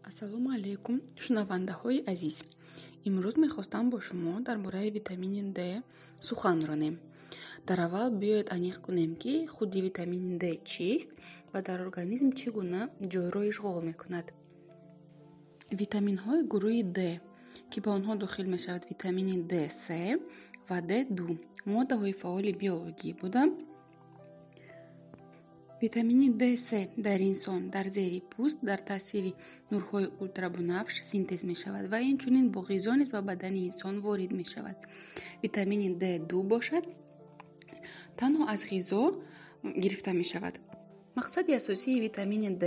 Ассалому алайкум, шунавандаҳои азиз. Имрӯз мехостам бо шумо дар бораи витамини Д сухан ронем. Дар аввал биёед аниқ кунем, ки худи витамини Д чист ва дар организм чӣ гуна ҷойро ишғол мекунад. Витаминҳои гурӯҳи Д, ки ба онҳо дохил мешавад витамини Д3 ва Д2, моддаҳои фаъоли биологӣ буда, витамини Д3 дар инсон дар зери пӯст дар таъсири нурҳои ултрабунафш синтез мешавад ва инчунин бо ғизо низ ба бадани инсон ворид мешавад. Витамини Д2 бошад, танҳо аз ғизо гирифта мешавад. Мақсади асосии витамини Д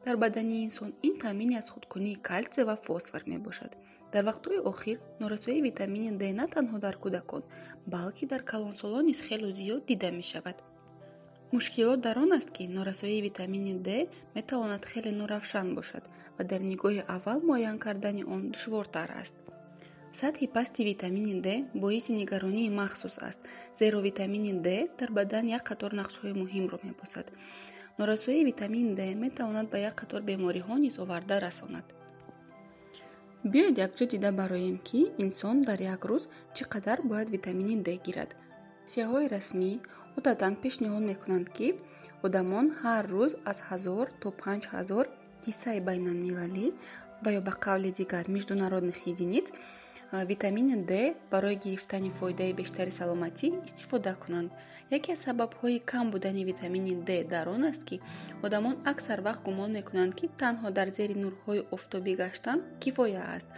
дар бадани инсон ин таъмини аз худкунии калтсий ва фосфор мебошад. Дар вақтҳои охир норасоии витамини Д на танҳо дар кӯдакон, балки дар калонсолон низ хело зиёд дида мешавад. Мушкилот дар он аст, ки норасоии витамини Д метавонад хеле норавшан бошад ва дар нигоҳи аввал муайян кардани он душвортар аст. Сатҳи пасти витамини Д боиси нигаронии махсус аст, зеро витамини Д дар бадан як қатор нақшҳои муҳимро мебозад. Норасоии витамини Д метавонад ба як қатор бемориҳо низ оварда расонад. Биёед якҷо дида бароем, ки инсон дар як рӯз чӣ қадар бояд витамини Д гирад. Тавсияҳои расмӣ одатан пешниҳод мекунанд, ки одамон ҳар рӯз аз 1000 то 5000 ҳиссаи байналмилалӣ ва ё ба қавли дигар международных единиц витамини Д барои гирифтани фоидаи бештари саломатӣ истифода кунанд. Яке аз сабабҳои кам будани витамини Д дар он аст, ки одамон аксар вақт гумон мекунанд, ки танҳо дар зери нурҳои офтобӣ гаштан кифоя аст,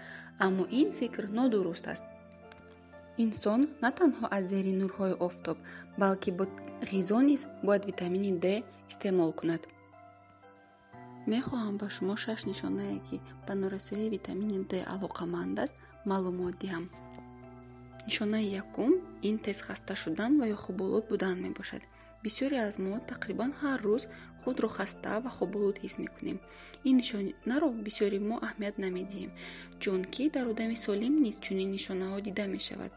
аммо ин фикр нодуруст аст. Инсон на танҳо аз зери нурҳои офтоб, балки бо ғизо низ бояд витамини Д истеъмол кунад. Мехоҳам ба шумо 6 нишонае, ки ба норасоии витамини Д алоқаманд аст, маълумот диҳам. Нишонаи якум ин тез хаста шудан ва ё хоболуд будан мебошад. Бисёре аз мо тақрибан ҳар рӯз худро хаста ва хоболуд ҳис мекунем. Ин нишонаро бисёри мо аҳамият намедиҳем, чунки дар одами солим низ чунин нишонаҳо дида мешавад.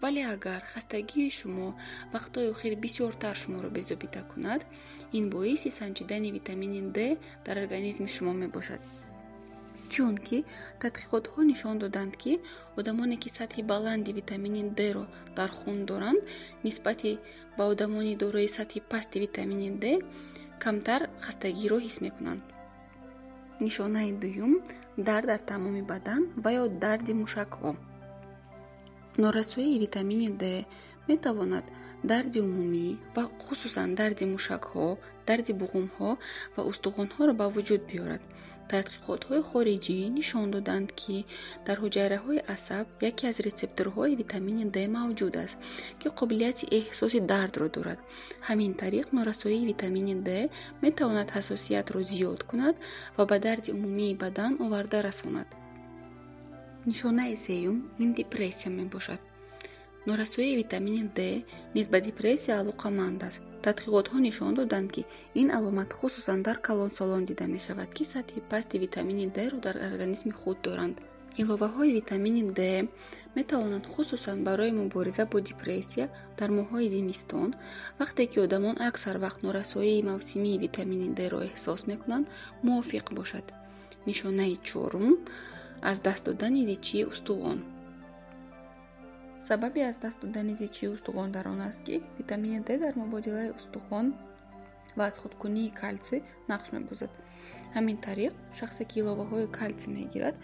Вале агар хастагии шумо вақтҳои охир бисёртар шуморо безобита кунад, ин боиси санҷидани витамини Д дар организми шумо мебошад. Чунки тадқиқотҳо нишон доданд, ки одамоне, ки сатҳи баланди витамини Д-ро дар хун доранд, нисбати ба одамони дорои сатҳи пасти витамини Д камтар хастагиро ҳис мекунанд. Нишонаи дуюм дард дар тамоми бадан ва ё дарди мушакҳо. Норасоии витамини Д метавонад дарди умумӣ ва хусусан дарди мушакҳо, дарди буғумҳо ва устухонҳоро ба вуҷуд биёрад. Тадқиқотҳои хориҷӣ нишон доданд, ки дар ҳуҷайраҳои асаб яке аз рецепторҳои витамини Д мавҷуд аст, ки қобилияти эҳсоси дардро дорад. Ҳамин тариқ норасоии витамини Д метавонад ҳассосиятро зиёд кунад ва ба дарди умумии бадан оварда расонад. Нишонаи сеюм ин депрессия мебошад. Норасоии витамини Д низ ба депрессия алоқаманд аст. Тадқиқотҳо нишон доданд, ки ин аломат хусусан дар калонсолон дида мешавад, ки сатҳи пасти витамини Д-ро дар организми худ доранд. Иловаҳои витамини Д метавонанд хусусан барои мубориза бо депрессия дар моҳҳои зимистон, вақте ки одамон аксар вақт норасоии мавсимии витамини Д-ро эҳсос мекунанд, мувофиқ бошад. Нишонаи чорум аз даст додани зичии устухон. Сабаби аз даст додани зичии устухон дар он аст, ки витамини Д дар мубодилаи устухон ва аз худкунии калтсий нақш мебозад. Ҳамин тариқ, шахсе, ки иловаҳои калтсий мегирад,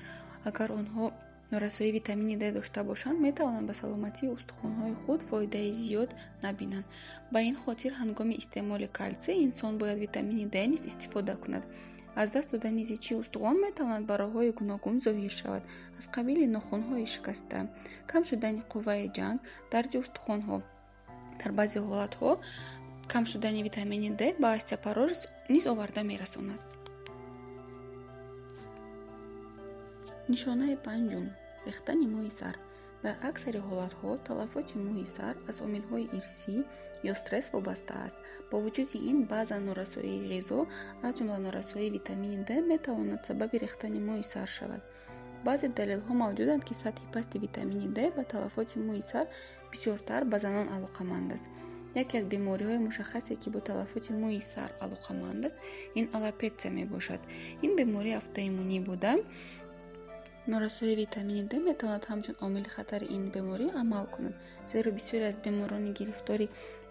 агар онҳо норасоии витамини Д дошта бошанд, метавонанд ба саломатии устухонҳои худ фоидаи зиёд набинанд. Ба ин хотир ҳангоми истеъмоли калтсий инсон бояд витамини Д низ истифода кунад. Аз даст додани зичии устухон метавонад ба роҳҳои гуногун зоҳир шавад, аз қабили нохунҳои шикаста, кам шудани қувваи ҷанг, дарди устухонҳо. Дар баъзе ҳолатҳо кам шудани витамини Д ба остеопороз низ оварда мерасонад. Нишонаи панҷум рехтани мӯи сар. Дар аксари ҳолатҳо талафоти мӯи сар аз омилҳои ирсӣ ё стресс вобаста аст. Бо вуҷуди ин, баъзан норасоии ғизо, аз ҷумла норасоии витамини Д, метавонад сабаби рехтани мӯи сар шавад. Баъзе далелҳо мавҷуданд, ки сатҳи пасти витамини Д ба талафоти мӯи сар бисёртар ба занон алоқаманд аст. Яке аз бемориҳои мушаххасе, ки бо талафоти мӯи сар алоқаманд аст, ин алопетсия мебошад. Ин бемории автоиммунӣ буда, норасоии витамини Д метавонад ҳамчун омили хатари ин беморӣ амал кунад, зеро бисёре аз беморони гирифтори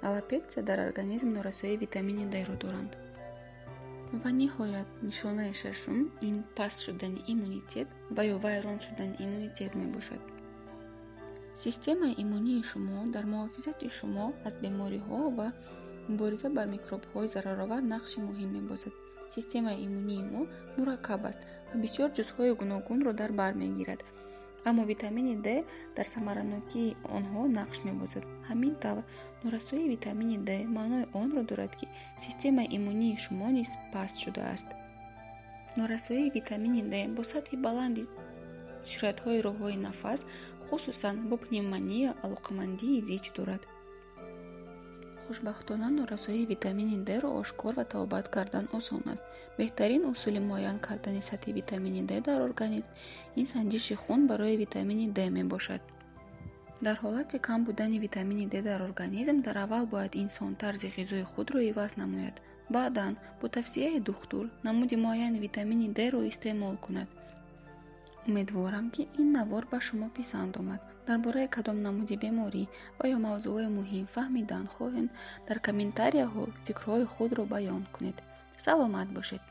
алопетсия дар организм норасоии витамини Д-ро доранд. Ва ниҳоят, нишонаи шашум ин паст шудани иммунитет ва ё вайрон шудани иммунитет мебошад. Системаи иммунии шумо дар муҳофизати шумо аз бемориҳо ва мубориза бар микробҳои зараровар нақши муҳим мебозад. Системаи иммунии мо мураккаб аст ва бисёр ҷузъҳои гуногунро дар бар мегирад, аммо витамини Д дар самаранокии онҳо нақш мебозад. Ҳамин тавр, норасоии витамини Д маънои онро дорад, ки системаи иммунии шумо низ паст шудааст. Норасоии витамини Д бо сатҳи баланди сироятҳои роҳҳои нафас, хусусан бо пневмония, алоқамандии зич дорад. Хушбахтона, норасоии витамини Д-ро ошкор ва табобат кардан осон аст. Беҳтарин усули муайян кардани сатҳи витамини Д дар организм ин санҷиши хун барои витамини Д мебошад. Дар ҳолати кам будани витамини Д дар организм дар аввал бояд инсон тарзи ғизои худро иваз намояд. Баъдан бо тавсияи духтур намуди муайяни витамини Д-ро истеъмол кунад. Умедворам, ки ин навор ба шумо писанд омад. Дар бораи кадом намуди беморӣ ва ё мавзӯъҳои муҳим фаҳмидан хоҳед, дар комментарияҳо фикрҳои худро баён кунед. Саломат бошед.